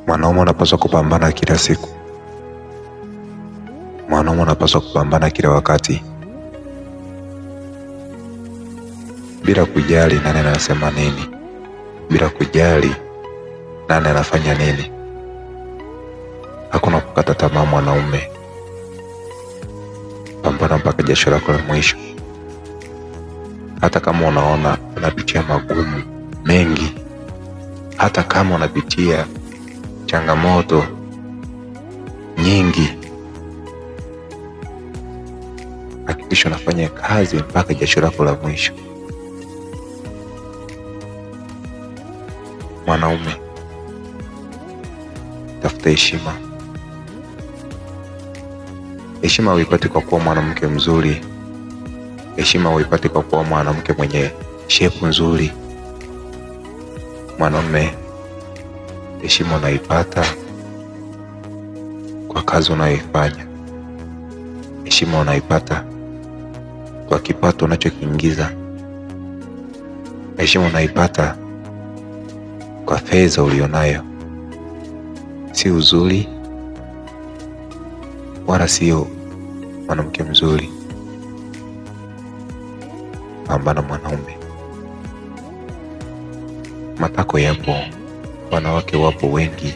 Mwanaume unapaswa kupambana kila siku. Mwanaume unapaswa kupambana kila wakati, bila kujali nani anasema nini, bila kujali nani anafanya nini. Hakuna kukata tamaa mwanaume, pambana mpaka jasho lako la mwisho. Hata kama unaona unapitia magumu mengi, hata kama unapitia changamoto nyingi, hakikisha unafanya kazi mpaka jasho lako la mwisho. Mwanaume, tafuta heshima. Heshima huipati kwa kuwa mwanamke mzuri. Heshima huipati kwa kuwa mwanamke mwenye shepu nzuri. Mwanaume, heshima unaipata kwa kazi unayoifanya. Heshima unaipata kwa kipato unachokiingiza. Heshima unaipata kwa fedha ulionayo, si uzuri wala sio mwanamke mzuri. Pambana mwanaume, matako yapo, wanawake wapo wengi.